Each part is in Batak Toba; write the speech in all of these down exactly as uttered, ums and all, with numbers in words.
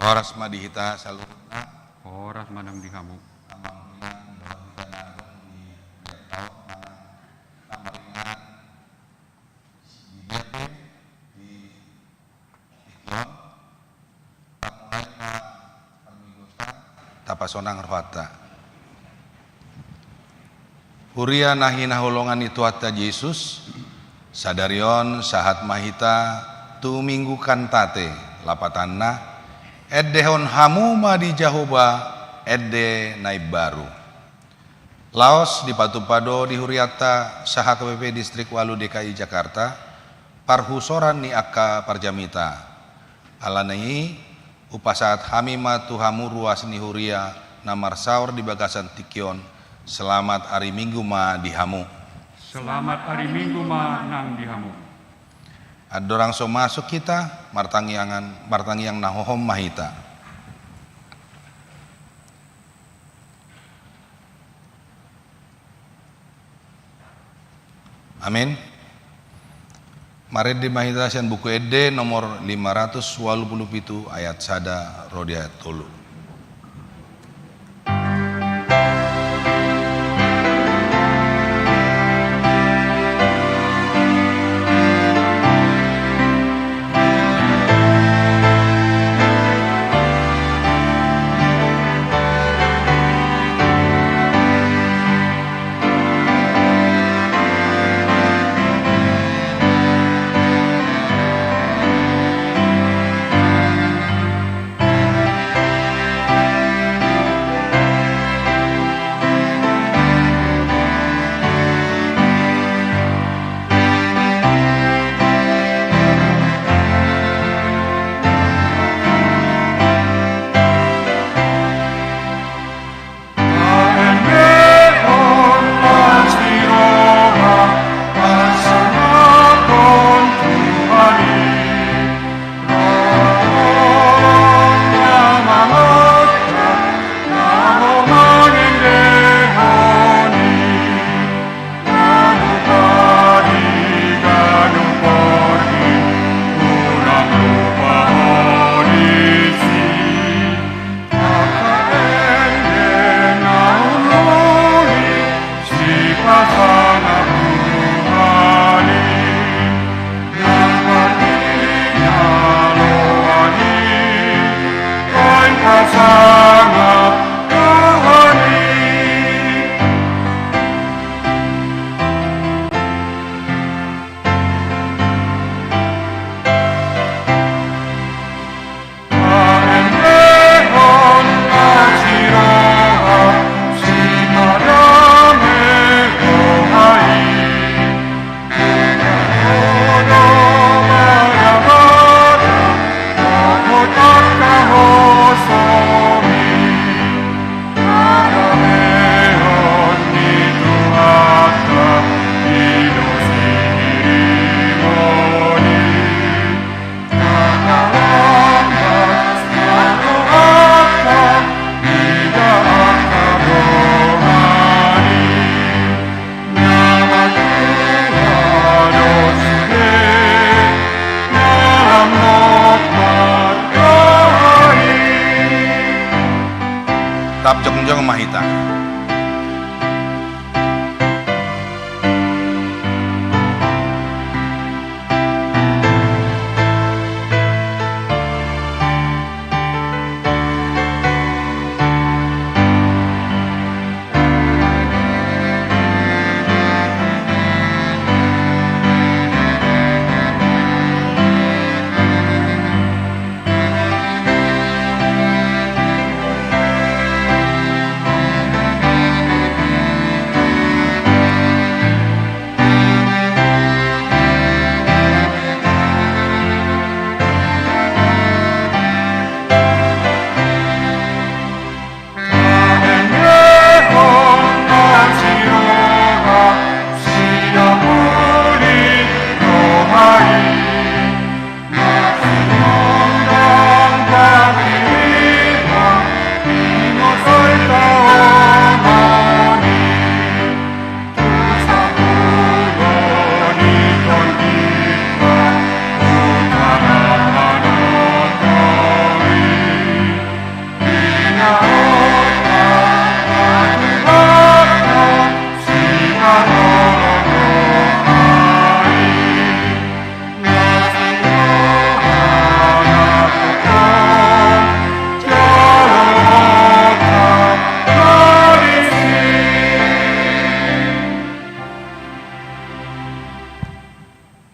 Horas ma di hita saluhutna. Horas ma nang di hamu. Amang hinan dohot hita na adong di hurianta on manang na maringanan di dia pe di tingki on. Tamulai ma parmingguonta, tapasonang rohanta. Huria na hinaholongan ni Tuhanta Jesus, sadari on sahat ma hita tu Minggu Kantate, lapatanna: Endehon hamu ma di Jahowa ende na imbaru. Laos dipatupa do di hurianta sahat H K B P Distrik ualu D K I Jakarta, parhusoran ni angka parjamita. Alani i, hupasahat hami ma tu hamu ruas ni huria na marsaor di bagasan tingki on, selamat ari Minggu ma di hamu. Selamat ari Minggu ma nang di hamu. Andorang so masuk hita, martangiangan, martangiang na hohom ma hita. Amin. Marende ma hita sian Buku Ende nomor lima ratus ualu pulu pitu, ayat sada ro di ayat tolu.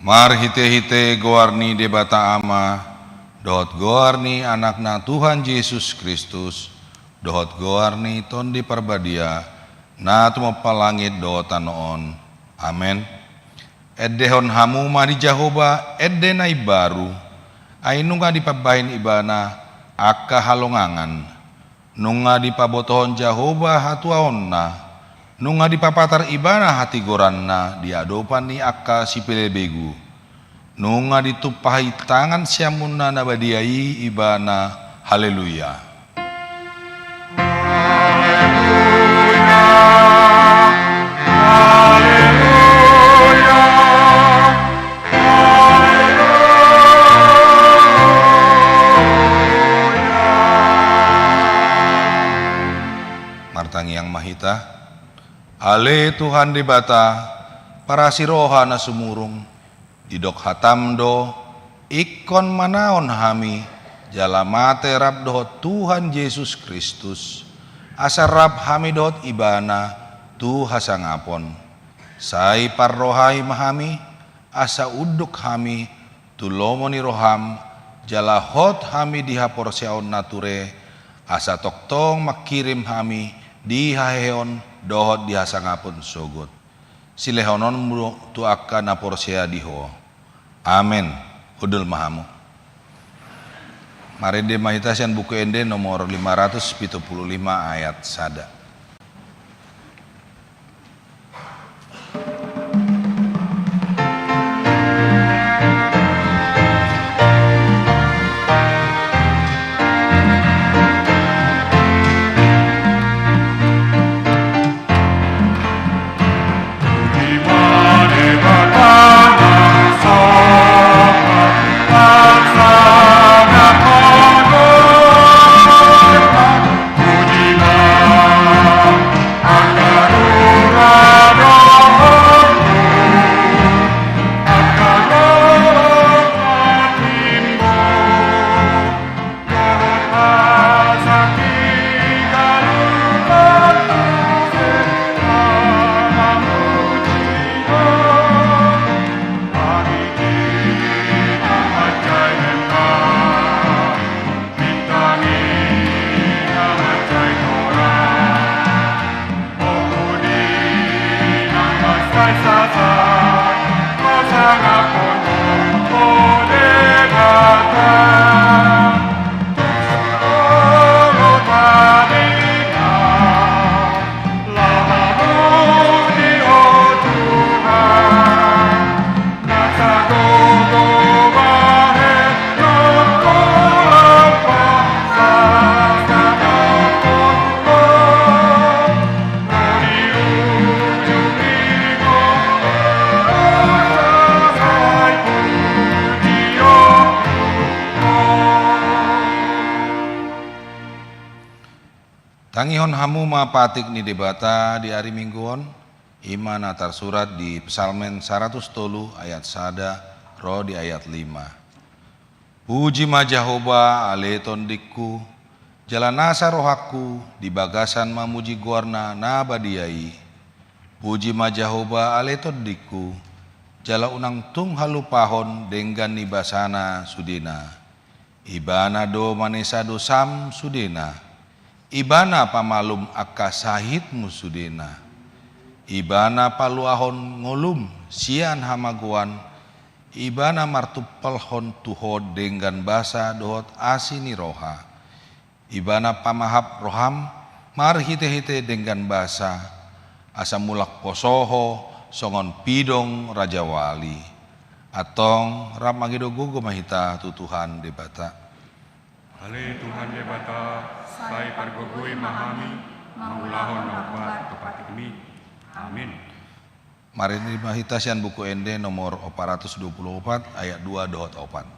Marhite-hite goar ni Debata Ama, dohot goar ni Anakna Tuhan Jesus Kristus, dohot goar ni Tondi Parbadia, na tumompa langit dohot tano on. Amen. Endehon hamu ma di Jahowa ende na imbaru, ai nunga dipambahen Ibana angka halongangan. Nunga dipabotohon Jahowa hatuaonna, nunga dipapatar Ibana hatigoranna di adopan ni angka sipelebegu, begu. Nunga ditumpahi tangan siamunna na badia i Ibana. Haleluya. Haleluya. Haleluya. Martangiang ma hita. Ale Tuhan Debata, parasi roha na sumurung, didok hataM do, ingkon manaon hami, jala mate rap dohot Tuhan Jesus Kristus, asa rap hami dohot Ibana tu hasangapon. Sai parrohai ma hami, asa unduk hami tu lomo ni rohaM, jala hot hami di haporseaon na ture, asa tongtong mangkirim hami di haheheon dohot di hasangapon sogot. Silehononmu tu angka na porsea di Ho. Amen. Hundul ma hamu. Marende ma hita sian Buku Ende nomor lima ratus pitu puluh lima ayat sada. Tangihon hamu ma patik ni Debata di ari Minggu on, i ma na tarsurat di Psalmen saratus tolu ayat sada ro di ayat lima. Puji ma Jahowa, ale tondingku, jala nasa rohangku di bagasan mamuji goarna na badia i. Puji ma Jahowa, ale tondingku, jala unang tung halupahon denggan ni basana sudena. Ibana do manesa dosam sudena. Ibana pamalum angka sahitmu sudena. Ibana paluahon ngolum sian hamagoan. Ibana martumpalhon tu ho denggan basa dohot asi ni roha. Ibana pamahap roham marhitehite denggan basa, asa mulak poso ho songon pidong rajawali. Antong rap mangido gogo ma hita tu Tuhan Debata. Ale Tuhan Debata, sai pargogoi ma hami mangulahon na hombar tu patikmi. Amin. Marende ma hita sian Buku Ende nomor opat ratus dua puluh opat ayat dua dohot opat.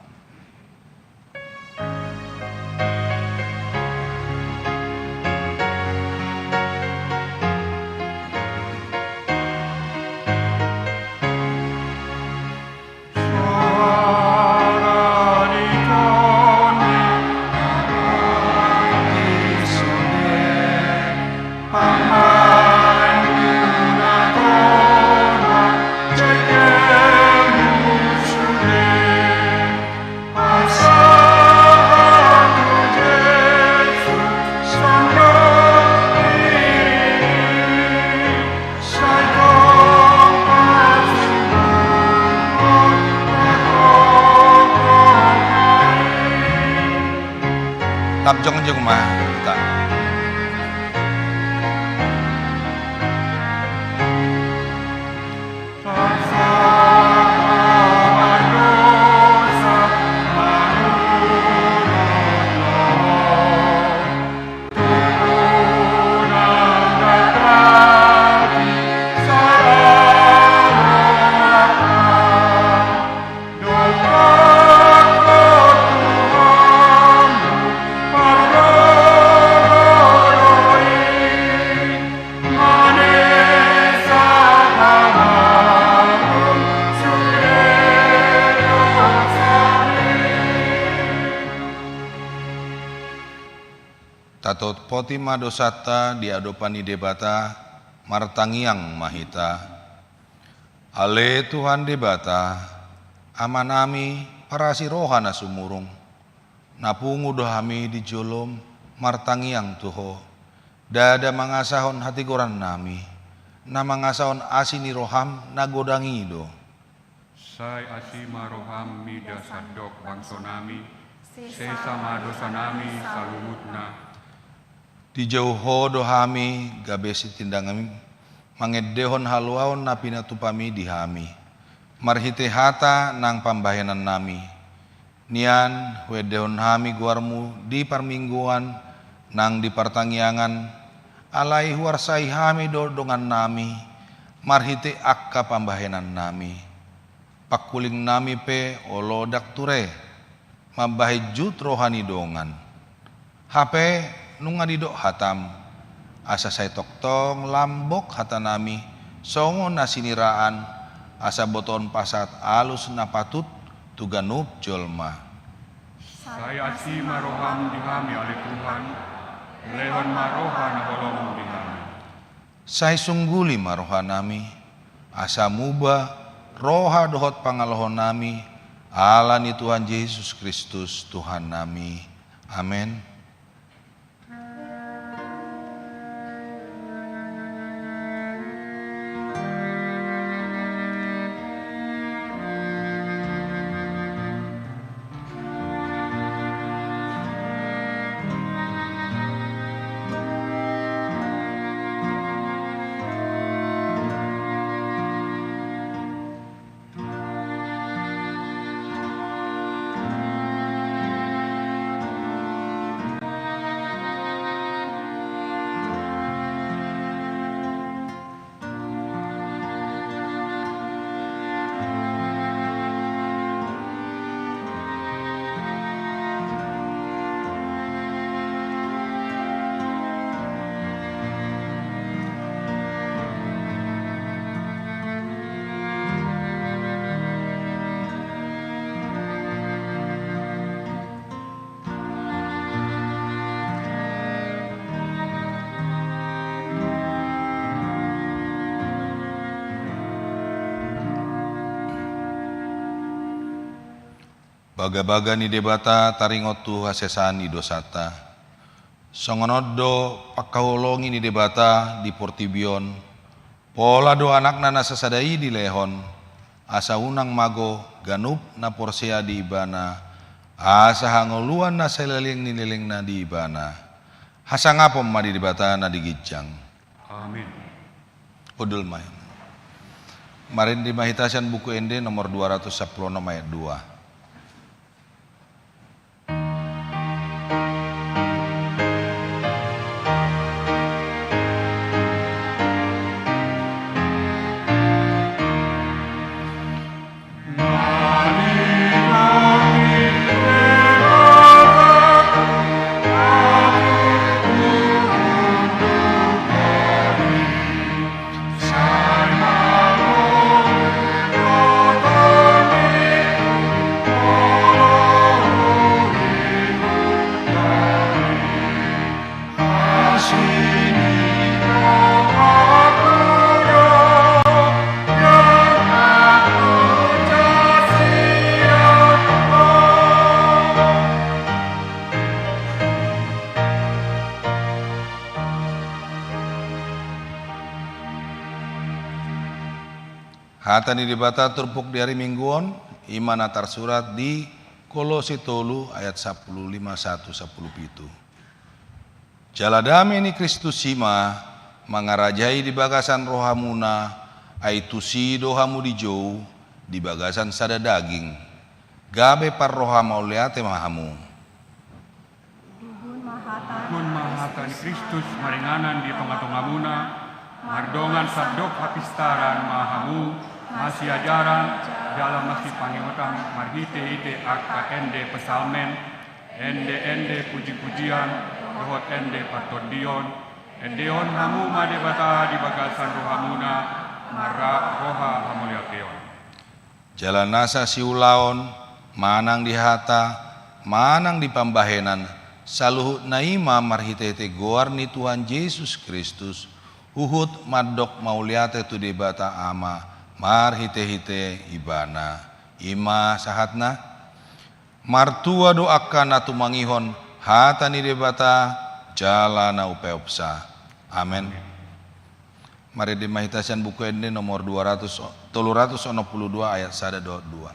Lam jongjong ma hita. Tatopoti ma dosanta di adopan ni Debata, martangiang ma hita. Ale Tuhan Debata, Amanami, parasi roha na sumurung, na pungu do hami di jolom martangiang tu Ho, ndada mangasahon hatigorannami, na mangasahon asi ni roham na godang i do. Sai asi ma roham mida sandok bangsonami, sesa ma dosanami saluhutna. Dijou Ho do hami gabe sitindangnami, mangendehon haluaon na pinatupami di hami, marhite hata nang pambahenannami. Nian huendehon hami goarmu di parmingguan nang di partangiangan, alai huarsai hami do dongannami, marhite angka pambahenannami. Pangkulingnami pe olo ndang ture, mambahen jut roha ni dongan. Hape nunga didok hatam, asa sai tongtong lambok hatanami, songon na siniraan, asa botoon pasahat alus na patut tu ganup jolma. Sai asi ma roham di hami ale Tuhan, lehon ma roha na holom di hami. Sai sungguli ma rohanami, asa muba roha dohot pangalohonami, ala ni Tuhan Jesus Kristus Tuhannami. Amen. Bagabaga ni Debata taringot tu hasesaan ni dosanta. Songon on do pangkaholongi ni Debata di portibi on, pola do Anakna na sasada i dilehon, asa unang mago ganup na porsea di Ibana, asa hangoluan na saleleng ni lelengna di Ibana. Hasangapon ma di Debata na di ginjang. Amin. Hundul ma. Marende ma hita sian Buku Ende nomor dua ratus sampulu onom ayat dua. Hata ni Debata turpuk di ari Minggu on, i ma na tarsurat di Kolose tolu ayat sampulu lima sahat tu sampulu pitu. Jala dame ni Kristus i ma mangarajai di bagasan rohamuna, ai tusi do hamu dijou di bagasan sada daging. Gabe parroha mauliate ma hamu. Tugun ma hata, tugun ma hata ni Kristus maringanan di tongatongamuna, mardongan sandok hapistaran ma hamu, masiajaran, jala masipangingotan marhitehite angka ende psalmen, endeende pujipujian, dohot ende partondion, endehon hamu ma Debata di bagasan rohamuna, marroha hamauliateon. Jala nasa siulaon, manang di hata, manang di pambahenan, saluhutna i ma marhitehite goar ni Tuhan Jesus Kristus, huhut mandok mauliate tu Debata Ama, marhitehite Ibana. I ma sahatna. Martua do angka na tumangihon hata ni Debata jala na upeopsa. Amen. Marende ma hita sian Buku Ende nomor dua ratus, tolu ratus onom pulu dua ayat sada dohot dua.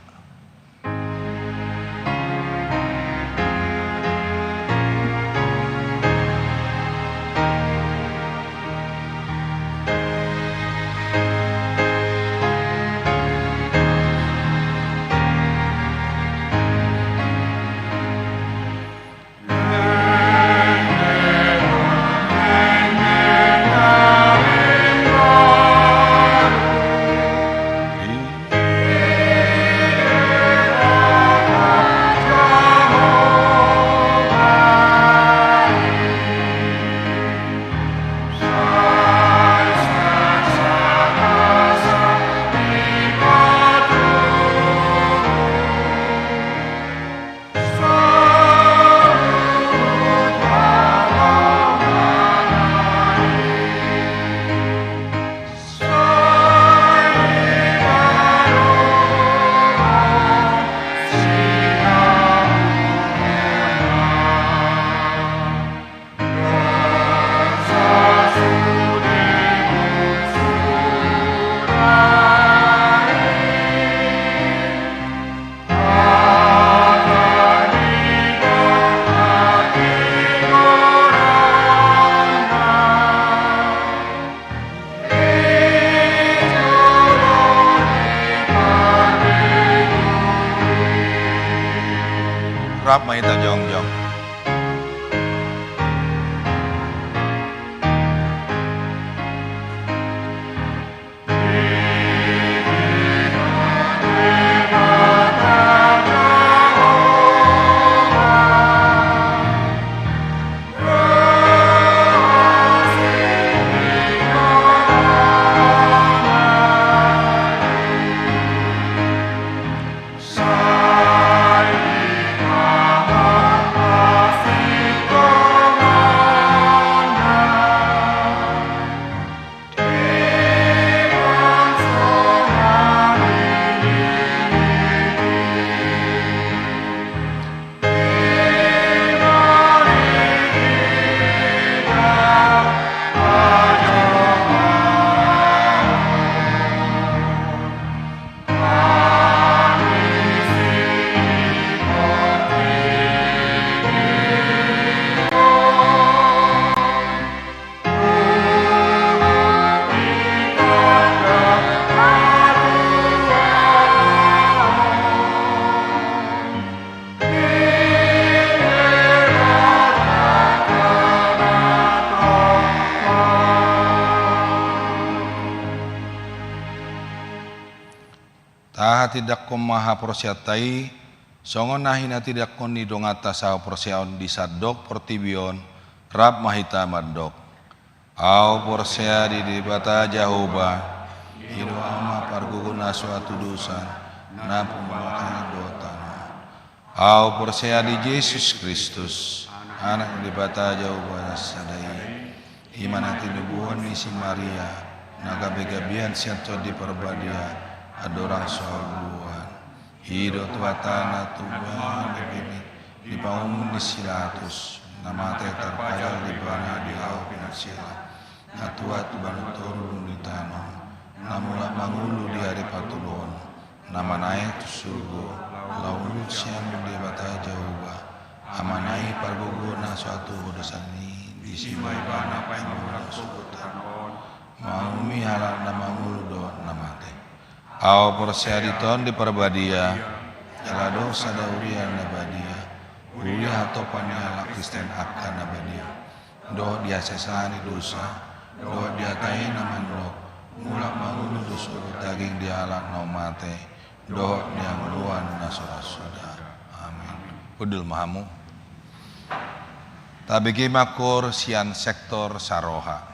Rap ma hita jongjong. Tahatindangkon ma haporseaonta i, songon na hinatindangkon ni donganta sahaporseaon di sandok portibi on, rap ma hita mandok. Ahu porsea di Debata Jahowa, i do Ama pargogo na so hatudosan, na pumakanan dohot tanoan. Ahu porsea di Jesus Kristus, Anak ni Debata Jahowa na sada i, i ma na tinubuhon ni si Maria, na gabegabean sian Tondi Parbadia, andorang so haluaon. I do Tuhanta na tubu, na bini, di pangumun ni si Pilatus, na mate tarpajal di bana, di hau pinarsila, na tuat tu banua toru ni tano, na mulak mangolu di ari patoluhon, na manaek tu surgo, Laho ulut sian Debata Jahowa, Amana i pargogo na so hatubuhonon i, disi ma Ibana paimon sogot tano on, manguhumi halak na mangolu dohot na mate. Ahu porsea di Tondi Parbadia, jala adong sada huria na badia, huria hatopan ni halak Kristen angka na badia, dohot di hasesaan ni dosa, dohot di hata i na mandok, mulak mangolu dosa dohot daging di halak na mate, dohot di hangoluan na so ra suda. Amin. Hundul ma hamu. Tabege ma koor sian sektor saroha.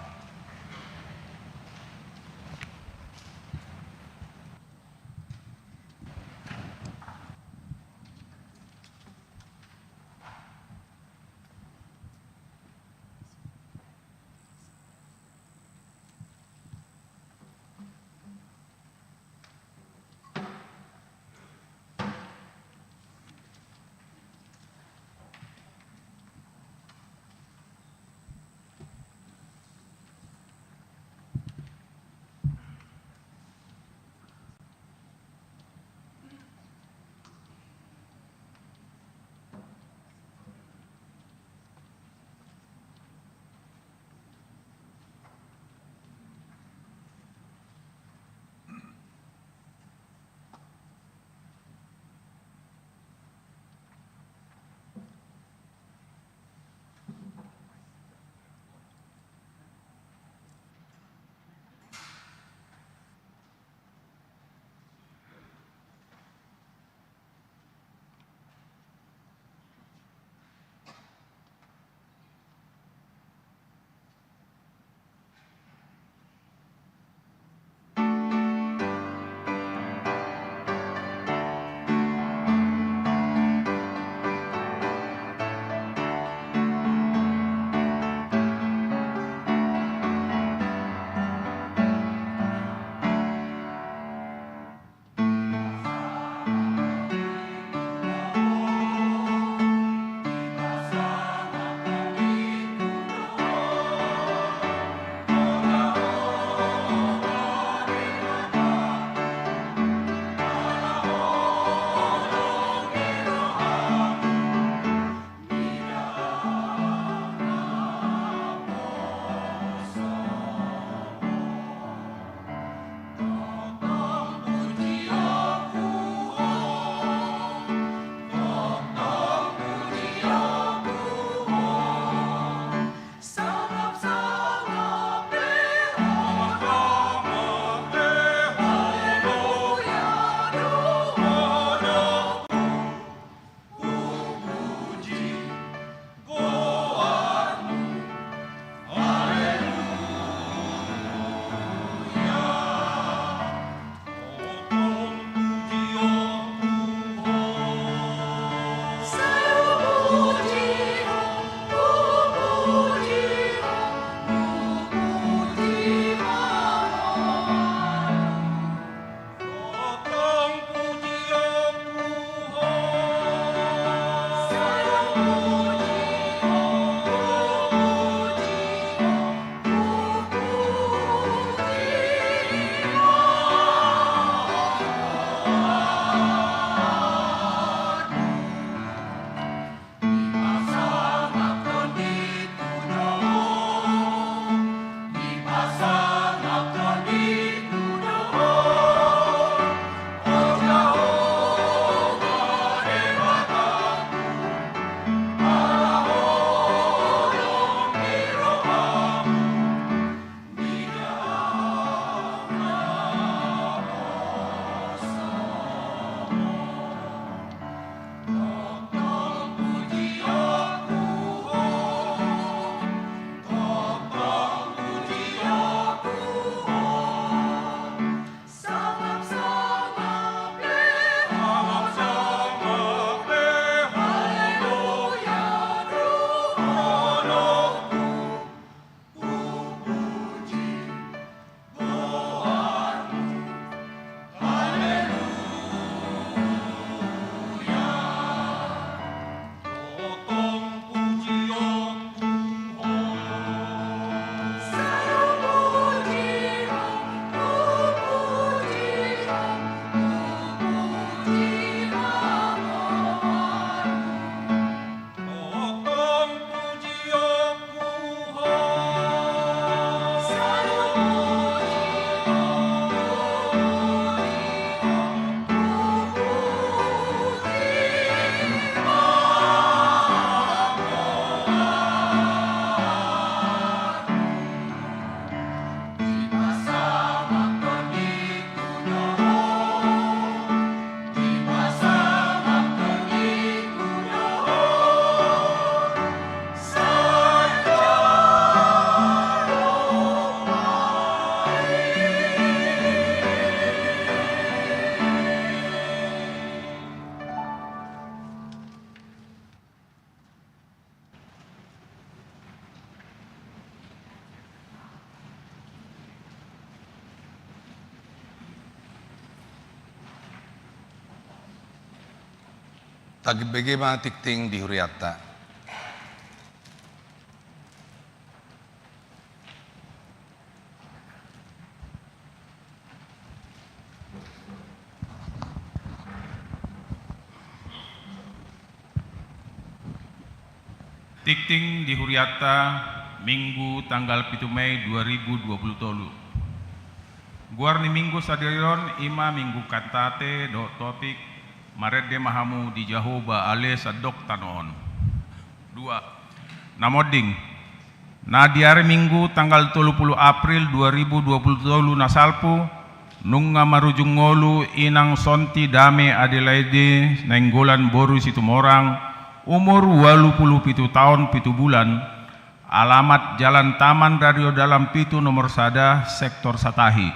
Tabege ma tingting di hurianta. Tingting di hurianta, Minggu tanggal pitu Mei dua ribu dua puluh tolu. Goar ni Minggu sadari on i ma Minggu Kantate dohot topik: Marende ma hamu di Jahowa ale sandok tano on. Dua. Na monding. Na di ari Minggu tanggal tolu puluh April dua ribu dua puluh tolu na salpu, nunga marujung ngolu Inang Sonti Dame Adelaide Nainggolan boru Situmorang, umur ualu puluh pitu taon pitu bulan, alamat Jalan Taman Radio Dalam Pitu nomor sada, Sektor Satahi.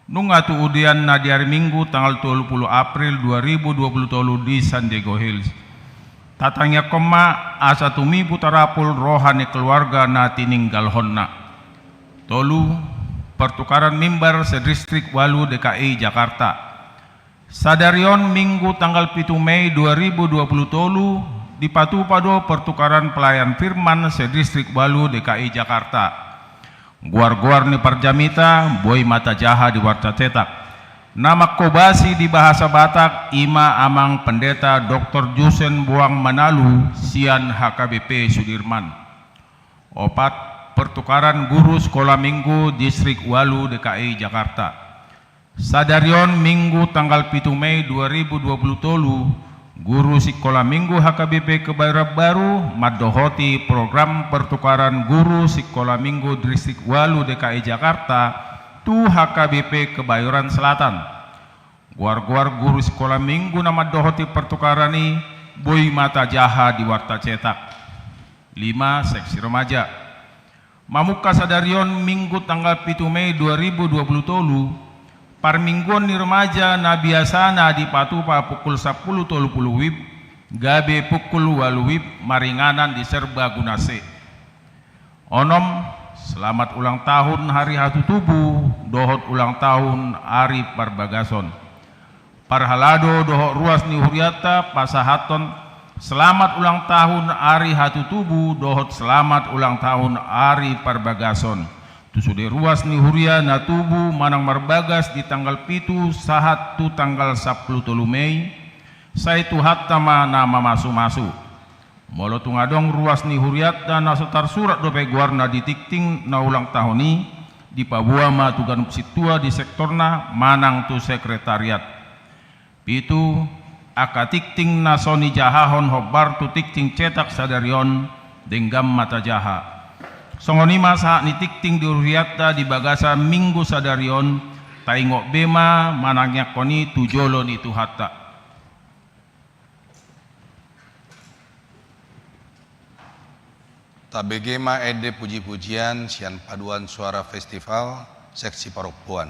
Nunga tu udean na di ari Minggu tanggal tolu puluh April dua ribu dua puluh tolu di San Diego Hills. Tatangiangkon ma asa tumibu tarapul roha ni keluarga na tininggalhonna. Tolu. Pertukaran mimbar se-Distrik ualu D K I Jakarta. Sadari on Minggu tanggal pitu Mei dua ribu dua puluh tolu, dipatupa do pertukaran pelayan firman se-Distrik ualu D K I Jakarta. Goar-goar ni parjamita boi ma tajaha di warta cetak. Na manghobasi di bahasa Batak i ma Amang Pendeta Doktor Jusen Boang Manalu sian H K B P Sudirman. Opat. Pertukaran guru Sekolah Minggu Distrik ualu D K I Jakarta. Sadari on Minggu tanggal pitu Mei dua ribu dua puluh tolu, guru Sikola Minggu H K B P Kebayoran Baru mandohoti program pertukaran guru Sikola Minggu Distrik ualu D K I Jakarta tu H K B P Kebayoran Selatan. Goar-goar guru Sikola Minggu na mandohoti pertukaran i boi ma tajaha di warta cetak. Lima. Seksi remaja. Mamungka sadari on Minggu tanggal pitu Mei dua ribu dua puluh tolu, parmingguon ni remaja na biasana dipatupa pukul sampulu tolu puluh wib gabe pukul ualu wib maringanan di Serbaguna C. Onom. Selamat ulang tahun hari hatutubu dohot ulang tahun ari parbagason. Parhalado dohot ruas ni hurianta pasahathon selamat ulang tahun ari hatutubu dohot selamat ulang tahun ari parbagason tu sude ruas ni huria na tubu manang marbagas di tanggal pitu sahat tu tanggal sampulu tolu Mei. Sai Tuhanta ma na mamasumasu. Molo tung adong ruas ni hurianta na so tarsurat dope goarna di tingting na ulang tahun i, dipaboa ma tu ganup sintua di sektorna manang tu sekretariat. Pitu. Angka tingting na so nijahahon hombar tu tingting cetak sadari on denggan ma tajaha. Songon i ma sahat ni tingting di hurianta di bagasan Minggu sadari on, taingot be ma manangiangkon i tu jolo ni Tuhanta. Tabege ma ende puji-pujian sian Paduan Suara Festival, seksi parompuan.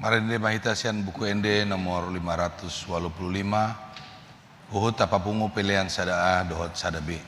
Marende ma hita sian Buku Ende nomor lima ratus walu pulu lima, huhut tapapungu pelean sada A dohot sada B.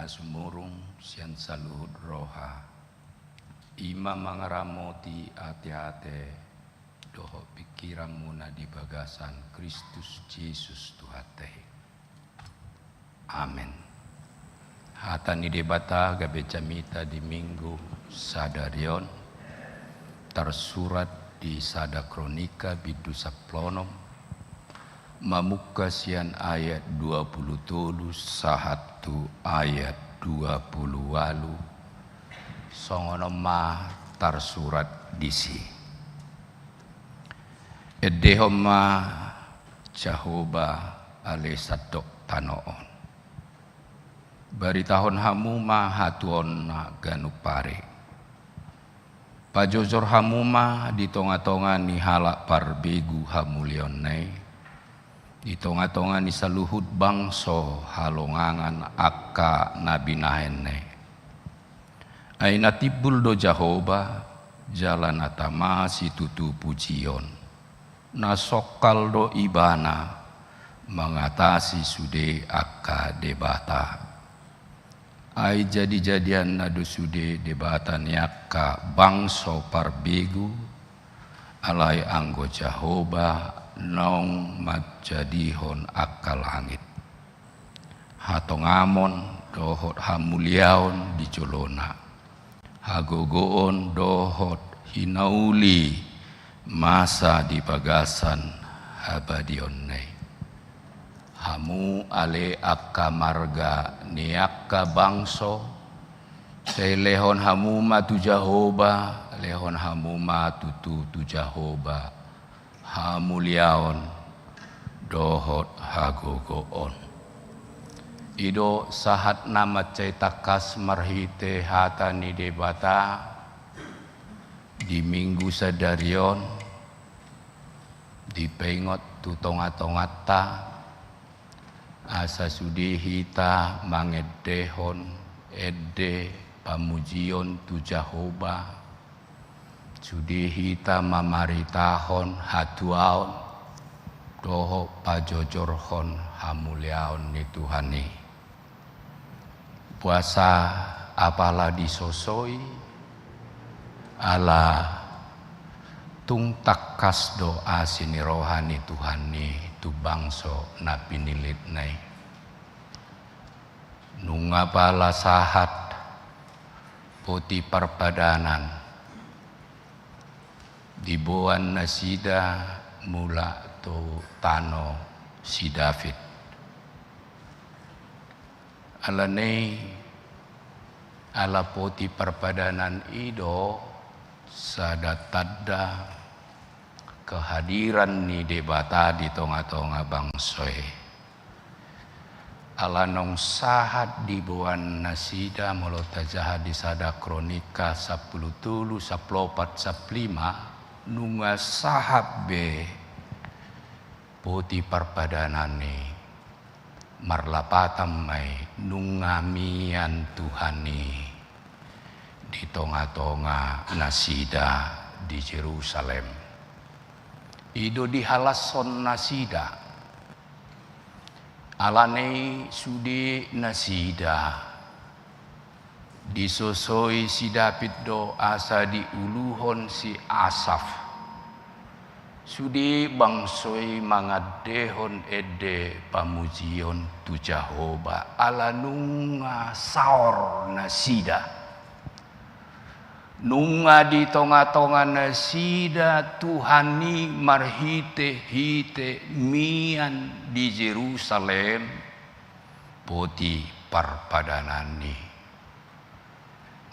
Sumurung sian saluhut roha, i ma mangaramoti ateate dohot pingkiranmuna di bagasan Kristus Jesus Tuhanta i. Amen. Hata ni Debata gabe jamita di Minggu sadari on tarsurat di Sada Kronika bindu sampulu onom, mamungka sian ayat dua pulu tolu sahat tu ayat dua pulu ualu. Songon on ma tarsurat disi. Endehon ma Jahowa ale sandok tano on. Baritahon hamu ma hatuaonna ganup ari. Pajojor hamu ma di tongatonga ni halak parbegu hamuliaonna i, di tongatonga ni saluhut bangso halongangan angka na binahenna i. Ai na timbul do Jahowa, jala na tama situtu pujion. Na songkal do Ibana mangatasi sude angka debata. Ai jadijadianna do sude debata ni angka bangso parbegu, alai anggo Jahowa naung manjadihon angka langit. Hatongamon dohot hamuliaon di jolona, hagogoon dohot hinauli masa di bagasan habadiaonna i. Hamu ale angka marga ni angka bangso, sai lehon hamu ma tu Jahowa, lehon hamu ma tutu tu Jahowa hamuliaon dohot hagogoon. I do sahatna mansai tangkas marhite hata ni Debata di Minggu sadari on, dipaingot tu tongatonganta, asa sude hita mangendehon ende pamujion tu Jahowa, sude hita mamaritahon hatuaon dohot pajojorhon hamuliaon ni Tuhan i. Boasa apala disosoi, ala tung tangkas do asi ni roha ni Tuhan i tu bangso na pinillitna i. Nunga pala sahat poti parpadanan, diboan nasida mulak tu tano si David. Alani i, ala poti parpadanan i do sada tanda kehadiran ni Debata di tongatonga bangso i. Ala naung sahat diboan nasida, molo tajaha di Sada Kronika sampulu tolu, sampulu opat, sampulu lima, nunga sahat be poti parpadanan i, marlapatan ma i nunga mian Tuhan i di tongatonga nasida di Jerusalem. I do dihalashon nasida. Alani i sude nasida disosoi si David do asa diuluhon si Asaf. Sude bangso i mangandehon ende pamujion tu Jahowa, ala nunga saor nasida. Nunga di tongatonga nasida Tuhan i marhitehite mian di Jerusalem poti parpadanan i.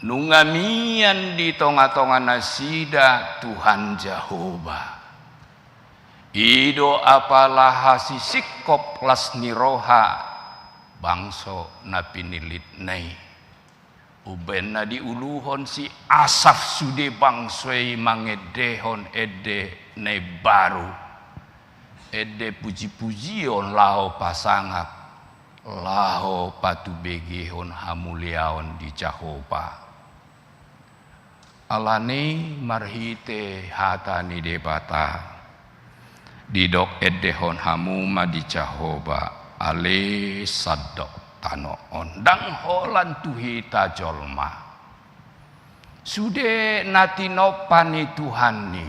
Nunga mian di tongatonga nasida Tuhan Jahowa. I do apala hasisingkop las ni roha bangso na pinillitna i. Umbaen na diuluhon si Asaf sude bangso i mangendehon ende na imbaru, ende pujipujion laho pasangap, laho patubegehon hamuliaon di Jahowa. Alani i marhite hata ni Debata, didok endehon hamu ma di Jahowa ale sandok. tano on, ndang holan tu hita jolma. Sude na tinompa ni Tuhan i,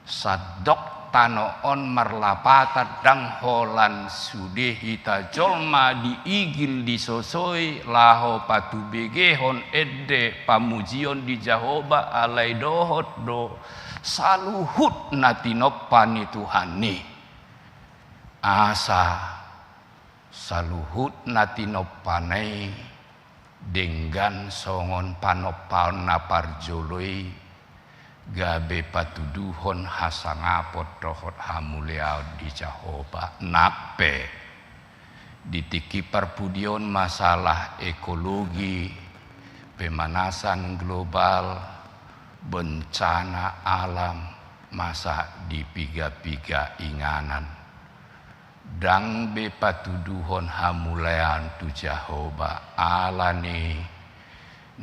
sandok tano on marlapatan, ndang holan sude hita jolma diigil disosoi laho patubegehon ende pamujion di Jahowa, alai dohot do saluhut na tinompa ni Tuhan i. Asa saluhut na tinompana i denggan songon panompaon na parjolo i, gabe patuduhon hasangapon dohot hamuliaon di Jahowa. Nang pe di tingki parpudi on masalah ekologi, pemanasan global, bencana alam, masa dipiga-piga inganan. Ndang be patuduhon hamuliaon tu Jahowa, alani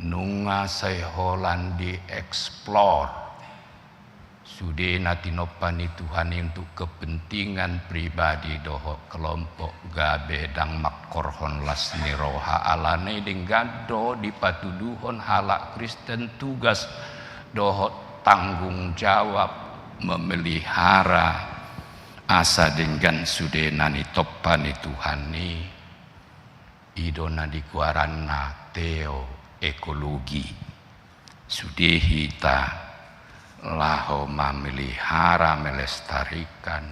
nunga sai holan dieksplor sude na tinompa ni Tuhan i untuk kepentingan pribadi dohot kelompok, gabe ndang mangkorhon las ni roha. Alani denggan do dipatuduhon halak Kristen tugas dohot tanggung jawab memelihara asa denggan sude na nitompa ni Tuhan i. I do na digoaranna teoekologi. Sude hita laho mamelihara, melestarikan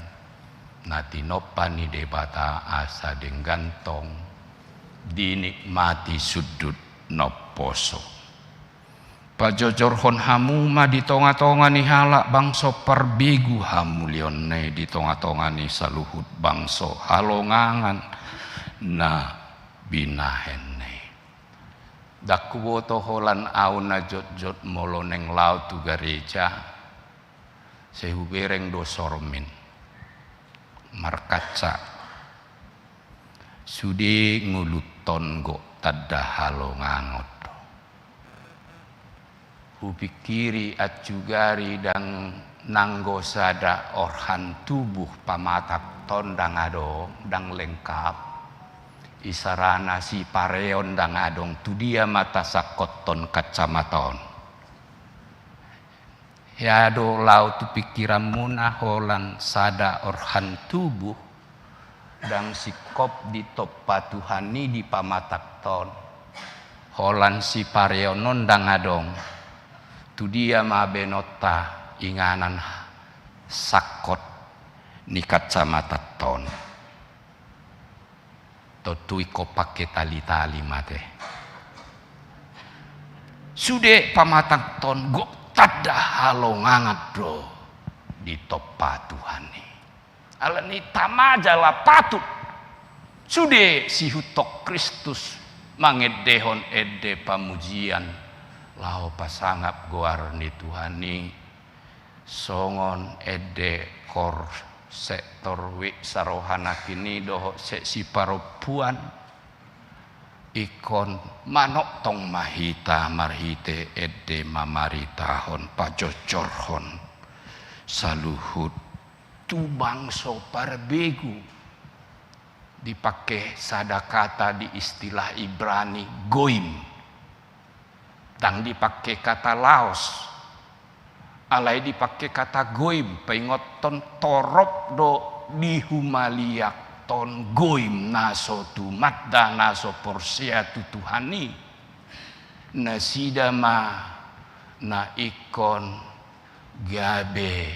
na tinompa ni Debata asa denggan tong dinikmati sundut na umposo. Pajojorhon hamu ma di tonga-tonga ni halak bangso parbegu hamulionna i di tonga-tonga ni saluhut bangso halongangan na binahenna i. Ndang huboto holan ahu na jotjot molo naeng laho tu gareja, sai hubereng do sormin markaca. Sude ngolunta on gok tanda halongangan do. Hupikiri, anjugari ndang nanggo sada orhan tubuh pamatangta on ndang adong, ndang lengkap. Isarana sipareon ndang adong, tu dia ma tasangkothon kacamata on? Hea do laho tu pingkiranmuna holan sada orhan tubuh ndang singkop ditompa Tuhan i di pamatangta on, holan sipareon on ndang adong, tu dia ma baenonta inganan sangkot ni kacamatanta on? Tontu ingkon pangke tali-tali ma te. Sude pamatangta on gok tanda halongangan do ditompa Tuhan i. Alani tama jala patut sude siihuthon Kristus mangendehon ende pamujian laho pasangap goar ni Tuhan i, songon ende korsek torwik saroha nangkin i dohot sek siparompuan. Ingkon manongtong ma hita marhite ende mamaritahon, pajojorhon saluhut tu bangso parbegu. Dipangke sada kata di istilah Ibrani, goim. Ndang dipangke kata laos, alai dipangke kata goim, paingothon torop do dihumaliangkon goim na so tumanda, na so porsea tu Tuhan i. Nasida ma na ingkon gabe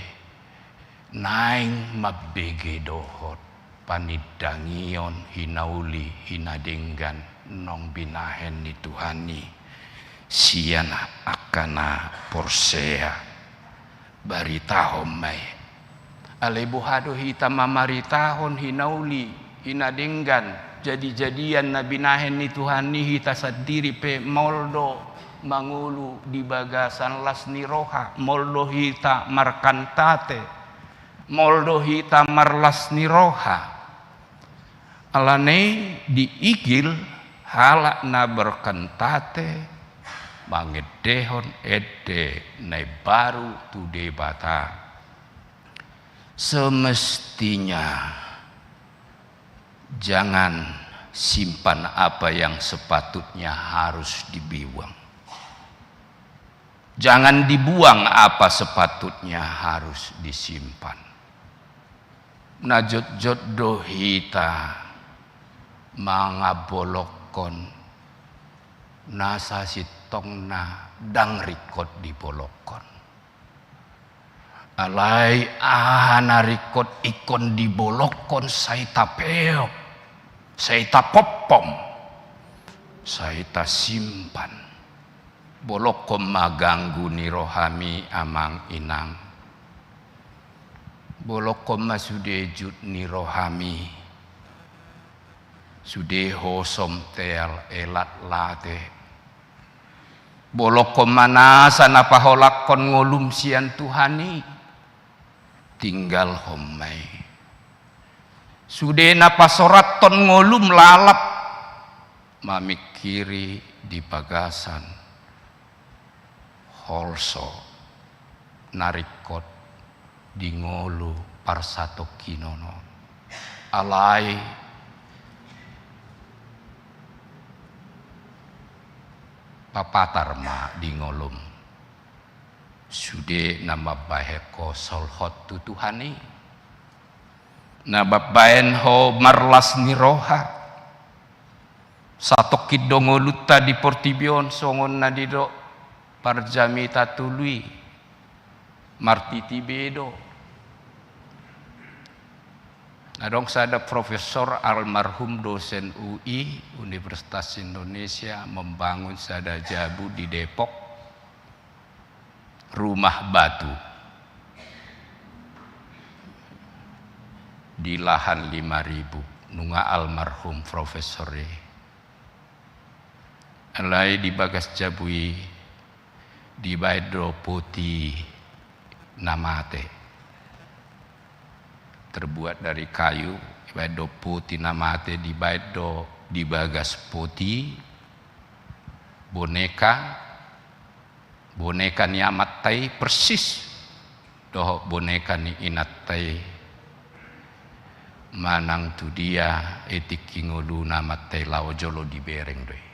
naeng mambege dohot panindangion hinauli, hinadenggan naung binahen ni Tuhan i sian angka na porsea. Baritahon ma i. Alai boha do hita mamaritahon hinauli, hinadenggan, jadi-jadian na binahen ni Tuhan i, hita sandiri pe maol do mangolu di bagasan las ni roha, maol do hita markantate, maol do hita marlas ni roha. Alani i diigil halak na berkantate mangendehon ende na imbaru tu Debata. Semestinya jangan Simpan apa yang sepatutnya harus dibuang. Jangan dibuang apa sepatutnya harus disimpan. Na jotjot do hita mangambolongkon na sasintongna ndang ringkot dibolongkon. Alai aha na ringkot ingkon dibolongkon sai tapeop, sai tapompom, sai tasimpan. Bolongkon ma ganggu ni rohami, amang inang. Bolongkon ma sude jut ni rohami, sude hosom, teal, elat, late. Bolongkon ma nasa na paholanghon ngolum sian Tuhan i, tinggalhon ma i. Sude na pasorathon ngolum lalap mamingkiri di bagasan holso na ringkot di ngolu parsatongkinon on. Alai papatar ma di ngolum sude na mambahen ho solhot tu Tuhan i, na mambahen ho marlas ni roha. Satongkin do ngolunta di portibi on, songon na didok parjamita tolu i, martiti be do. Adong sada profesor, almarhum, dosen U I, Universitas Indonesia, membangun sada jabu di Depok, rumah batu di lahan lima ribu, nunga almarhum profesor i. Alai di bagas jabu i dibaen do poti na mate, terbuat dari kayu, dibaen do poti na mate, dibaen do di bagas poti boneka, boneka ni amanta i persis dohot boneka ni inanta i. Manang tudia i tingki ngoluna amanta i, laho jolo dibereng do i.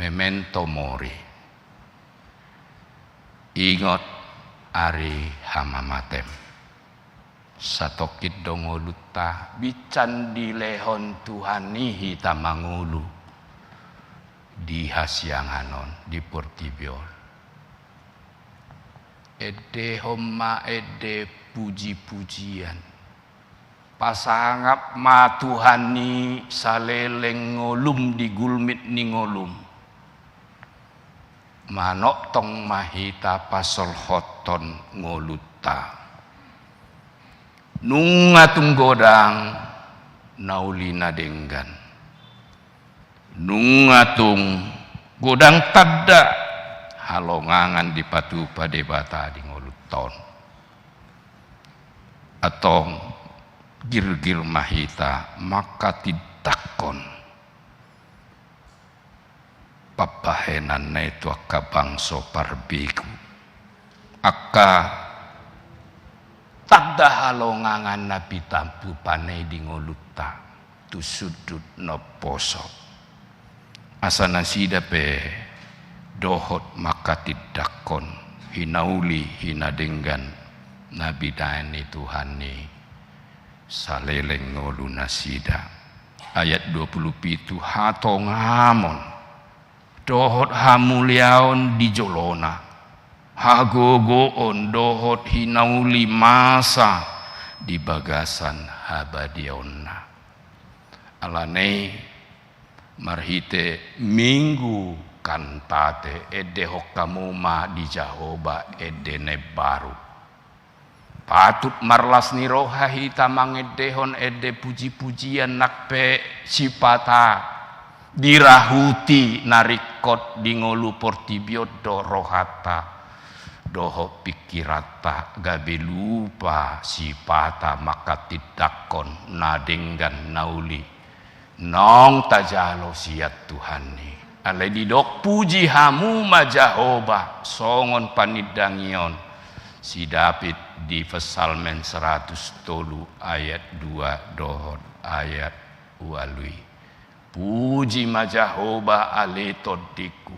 Memento mori. Ingot ari hamamatem. Satongkin do ngolunta, binsan dilehon Tuhan i hita mangolu di hasiangan on, di portibi on. Endehon ma ende pujipujian. Pasangap ma Tuhan i saleleng ngolum, di gulmit ni ngolum. Manongtong ma hita pasolhothon ngolunta. Nunga tung godang na uli na denggan. Nunga tung godang tanda halongangan dipatupa Debata di ngolunta on. Antong girgir ma hita manghatindanghon pambahenanna i tu angka bangso parbegu. Angka tanda halongangan na pinatupaNa i di ngolunta tu sundut na umposo. Asa nasida pe dohot manghatindanghon hinauli hinadenggan na binahen ni Tuhan i saleleng ngolunasida. Ayat dua pulu pitu, hatongamon dohot hamuliaon di jolona, hagogoon dohot hinauli masa di bagasan habadiaonna. Alani i marhite Minggu Kantate, endehon hamu ma di Jahowa ende na imbaru. Patut marlas ni roha hita mangendehon ende pujipujian nang pe sipata dirahuti na ringkot di ngolu portibi on do rohanta dohot pingkiranta, gabe lupa sipata manghatindanghon na denggan na uli naung tajalo sian Tuhan i. Alai didok, puji hamu ma Jahowa, songon panindangion si Daud di Psalmen seratus tolu ayat dua dohot ayat hualuhi. Puji ma Jahowa ale tondingku.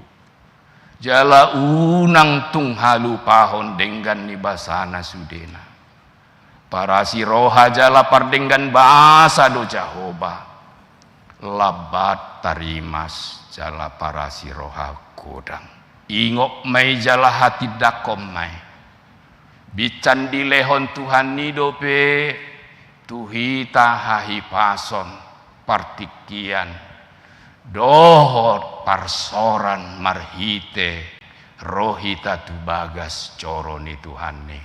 Jala unang tung halupahon denggan ni basana sudena. Parasi roha jala pardenggan basa do Jahowa. Lambat tarimas jala parasi roha godang. Ingot ma i jala hatindangkon ma i. Binsan dilehon Tuhan i dope tu hita hahipason, partingkian, dohot parsoran marhite ro hita tu bagas joro ni Tuhan i.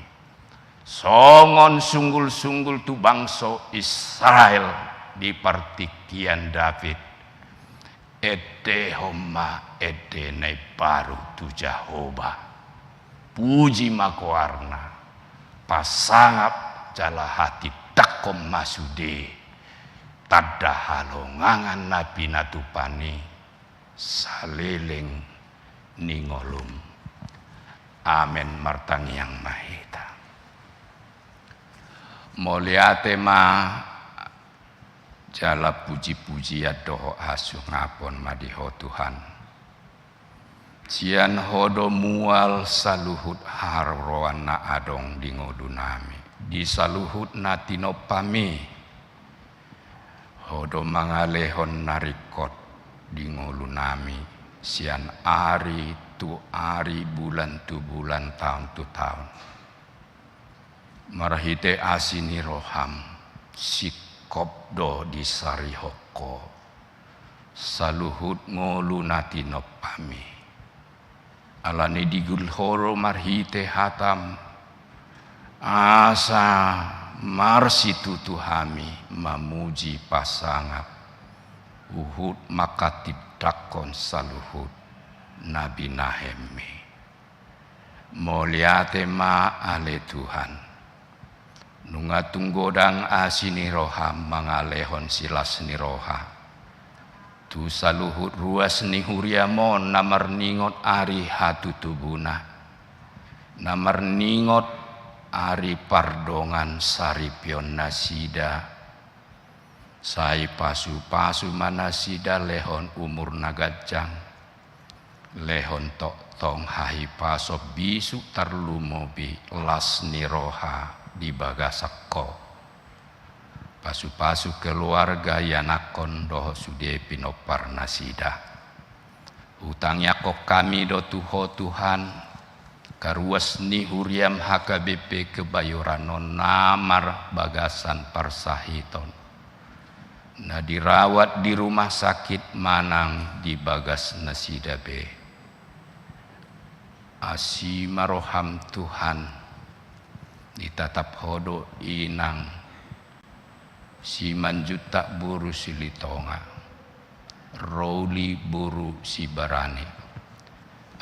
Songon sunggul-sunggul tu bangso Israel di partingkian David. Endehon ma ende na imbaru tu Jahowa. Puji ma goarna. Pasangap jala hatindangkon ma sude tanda halongangan na pinatupan i saleleng ni ngolum. Amen. Martangiang ma hita. Mauliate ma jala puji-pujian dohot hasangapon ma di Ho Tuhan. Sian Ho do mual saluhut haroroan na adong di ngolunami, di saluhut na tinompami. Ho do mangalehon na ringkot di ngolunami, sian ari tu ari, bulan tu bulan, taon tu taon. Marhite asi ni roham, singkop do disarihon Ho saluhut ngolu na tinompami. Alani i digulhon Ho do marhite hatam, asa marsitutu hami mamuji pasangap, huhut manghatindangkon saluhut na binahenmi. Mauliate ma ale Tuhan. Nunga tung godang asi ni roham mangalehon silas ni roha tu saluhut ruas ni huriam on, na marningot ari hatutubuna, na marningot ari pardongansaripeonnasida. Sai pasu-pasu ma nasida, lehon umur na ganjang, lehon tongtong hahipason, bisuk, tarlumobi las ni roha di bagasan Ho. Pasu-pasu keluarga, ianakhon dohot sude pinomparnasida. Hutangiangkon hami do tu Ho Tuhan, angka ruas ni huriam H K B P Kebayoran on na marbagasan parsahiton, na dirawat di rumah sakit manang di bagasnasida be. Asi ma roham Tuhan, ditatap Ho do inang Simanjuntak boru Silitonga, Roli boru Sibarani,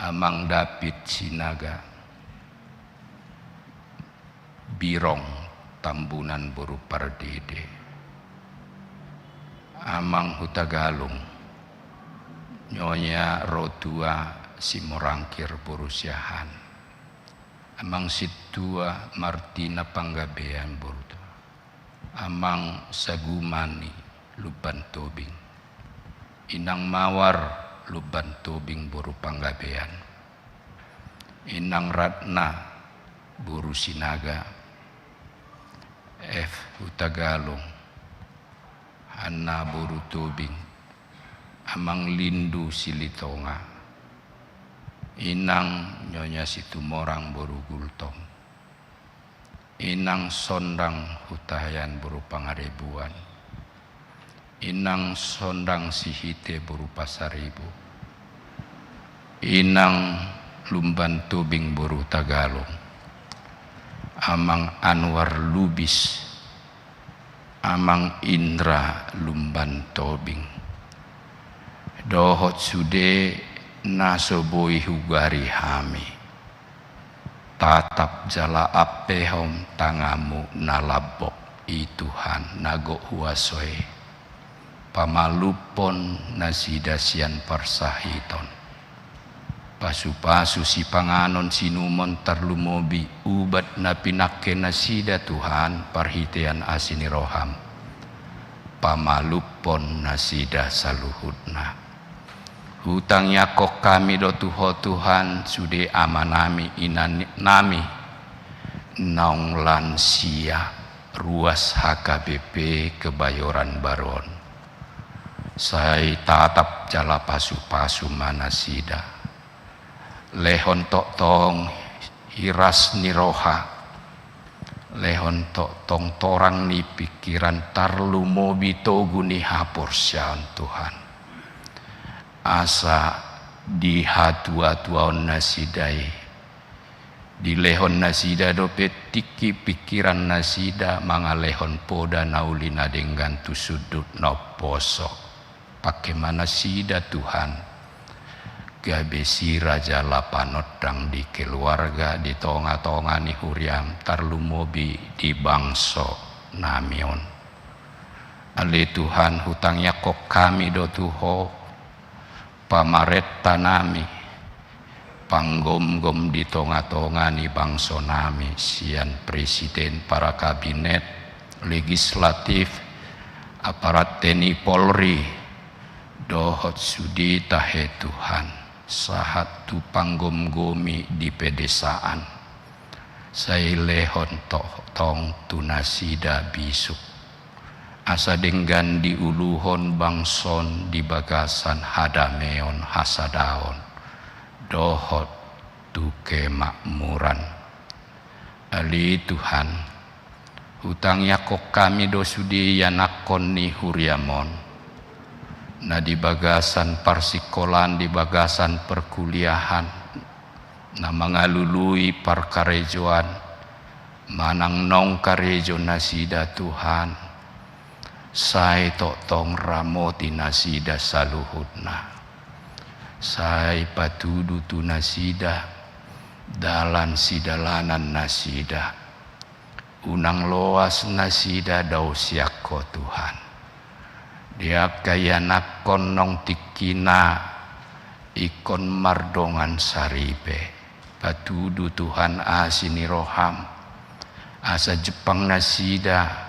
Amang David Sinaga, Birong Tambunan boru Pardede, Amang Hutagalung, Nyonya Rotua Simorangkir boru Siahaan, Amang Sintua Martina Panggabean boru Amang Sagumani Lumban Tobing, Inang Mawar Lumban Tobing boru Panggabean, Inang Ratna boru Sinaga, F Hutagalung, Hanna boru Tobing, Amang Lindu Silitonga, Inang Nyonya Situmorang boru Gultom, Inang Sondang Hutahean boru Pangaribuan, Inang Sondang Sihite boru Pasaribu, Inang Lumban Tobing boru Hutagalung, Amang Anwar Lubis, Amang Indra Lumban Tobing, dohot sude na so boi hugari hami. Tatap jala ampehon tanganmu na lambok i Tuhan na gok huaso i, pamalumhon nasida sian parsahiton. Pasu-pasu sipanganon sinumon, tarlumobi ubat na pinangke nasida Tuhan, parhitean asi ni roham. pamalumhon nasida saluhutna. Hutangiangkon hami do tu Ho Tuhan, sude amanami, inanami, naung lansia, ruas H K B P Kebayoran Baru on. Sai tatap jala pasupasu ma nasida. Lehon tongtong hiras ni roha, lehon tongtong torang ni pingkiran, tarlumobi togu ni haporseaon, Tuhan. Asa di hatuatuaon nasida i, dilehon nasida dope tingki pingkiran nasida mangalehon poda na uli na denggan tu sundut na umposo. Pangke ma nasida, Tuhan, gabe sira jala panondang di keluarga, di tongatonga ni huriam, tarlumobi di bangso nami on. Ale Tuhan, hutangiangkon hami do tu Ho, pamarenta nami, panggomgom di tongatonga ni bangso nami, sian presiden, para kabinet, legislatif, aparat T N I Polri, dohot sude tahe, Tuhan, sahat tu panggomgomi di pedesaan. Sai lehon tongtong tu nasida bisuk, asa denggan diuluhon bangso on di bagasan hadameon, hasadaon, dohot tu kemakmuran. Ale Tuhan, hutangiangkon hami do sude ianakhon ni huriam on, na di bagasan parsingkolaan, di bagasan perkuliahan, na mangalului parkarejoan, manang naung karejo nasida, Tuhan. Sai tongtong ramoti nasida saluhutna. Sai patudu tu nasida dalan sidalanan nasida. Unang loas nasida dao sian Ho, Tuhan. Di angka ianakhon naung tingkina ingkon mardongan saripe, patudu, Tuhan, asi ni roham, asa jumpang nasida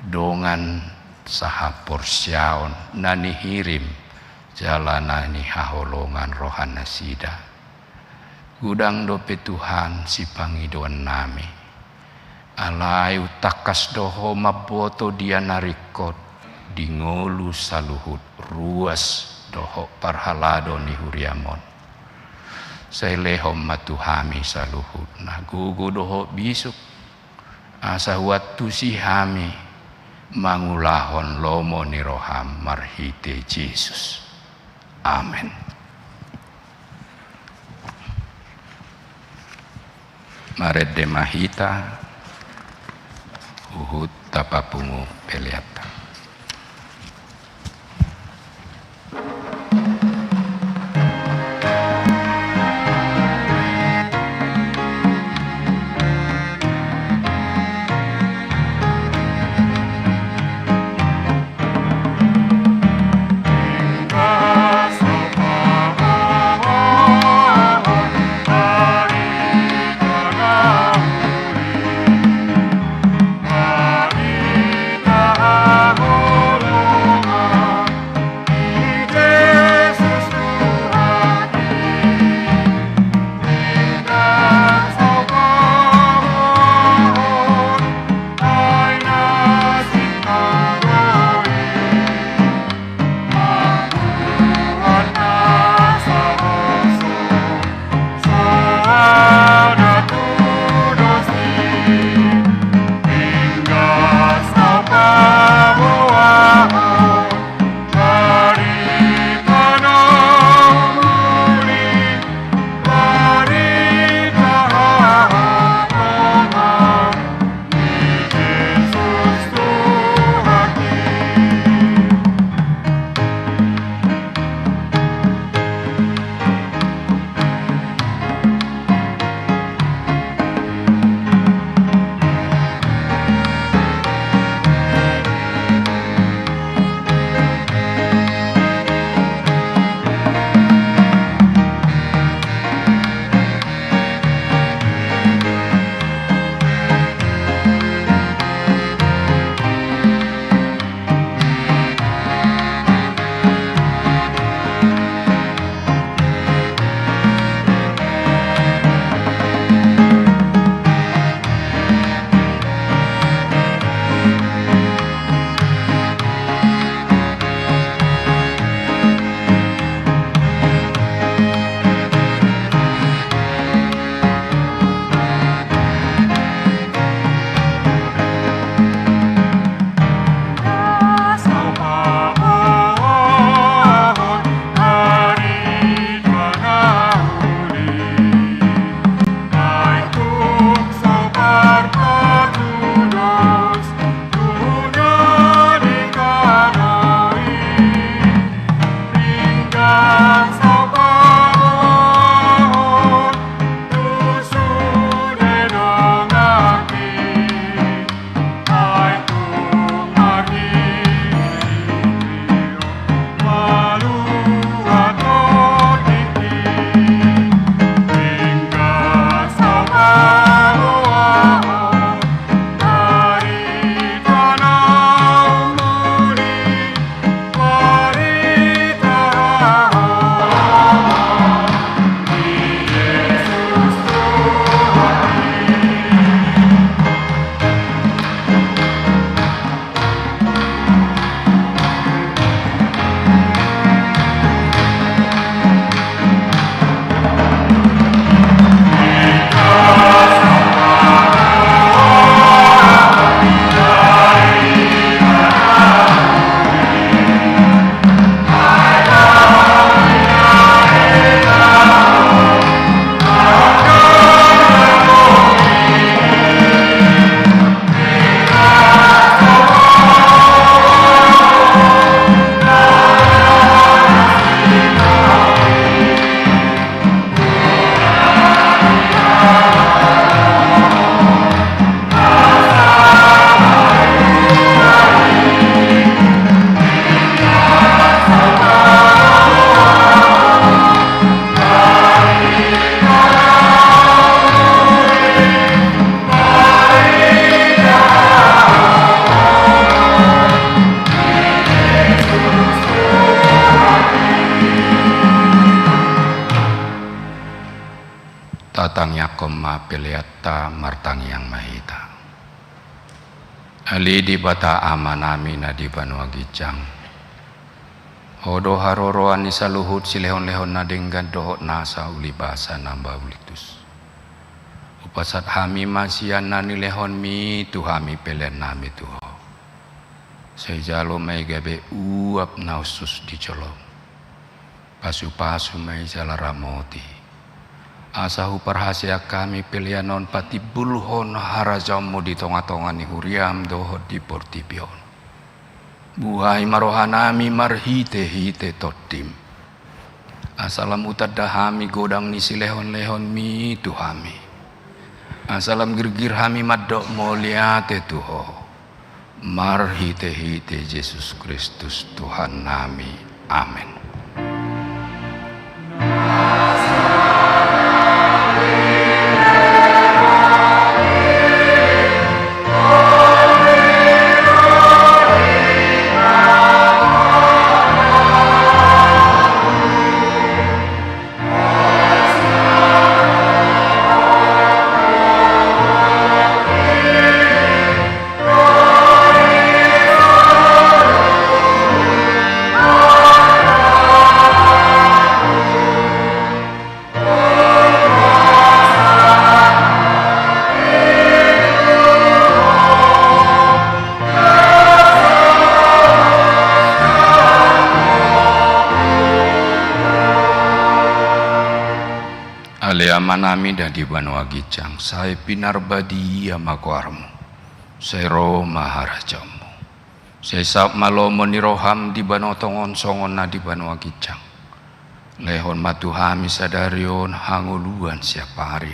dongan sahaporseaon na nihirim jala na nihaholongan roha nasida. Godang dope, Tuhan, sipangidoan nami. Alai umtangkas do Ho mamboto dia na ringkot di ngolu saluhut ruas dohot parhalado ni huriam on. Sai lehon ma tu hami saluhutna gogo dohot bisuk, asa huantusi hami mangulahon lomo ni roham marhite Jesus. Amen. Marende ma hita, huhut tapapungu peleanta. Pasahathon ma peleanta, martangiang ma hita. Ale Debata Amanami na di banua ginjang, Ho do haroroan ni saluhut silehonlehon na denggan dohot nasa ulibasa na mauliutus. Hupasahat hami ma sian na nilehonmi tu hami peleannami tu Ho. Sai jalo ma i gabe uap na hushus di jolom. Pasupasu ma i jala ramoti, asa huparhaseang hami pelean on patimbulhon harajaonmu di tongatonga ni huriam dohot di portibi on. Buhai ma rohanami marhitehite Tondim, asa lam hutanda hami godang ni silehonlehonmi tu hami, asa lam girgir hami mandok mauliate tu Ho, marhitehite Jesus Kristus Tuhannami. Amen. Ale Amanami na di banua ginjang, sai pinarbadia ma goarmu, sai ro ma harajaonmu, sai saut ma lomo ni roham di banua tonga on songon na di banua ginjang. Lehon ma tu hami sadari on hangoluan siapari.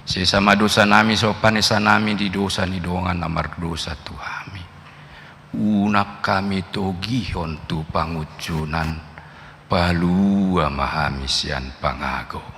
Sesa ma dosanami songon panesanami di dosa ni dongan na mardosa tu hami. Unang hami togihon tu pangunjunan, palua ma hami sian pangago.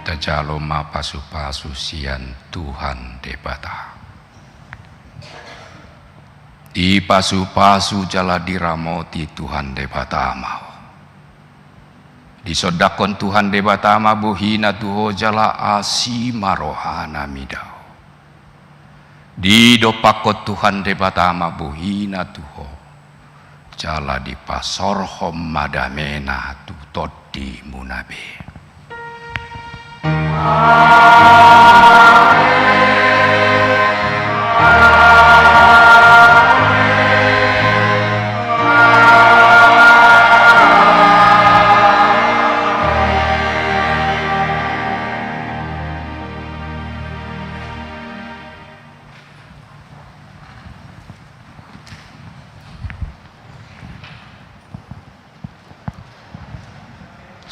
Tajalo ma pasupasu sian Tuhan Debata. Dipasupasu jala diramoti Tuhan Debata ma ho. Disondangkon Tuhan Debata ma bohina tu ho jala asi ma rohana mida ho. Didompakkon Tuhan Debata ma bohina tu ho, jala dipasorhon ma damena tu tondimuna be.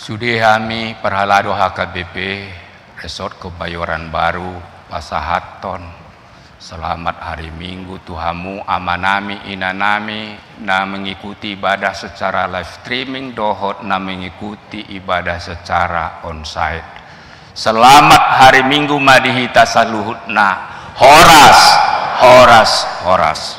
Sude hami parhalado H K B P Resort Kebayoran Baru pasahathon selamat hari Minggu tu hamu amanami, inanami, na mengikuti ibadah secara live streaming dohot na mengikuti ibadah secara onsite. Selamat hari Minggu ma di hita saluhutna. Horas, horas, horas.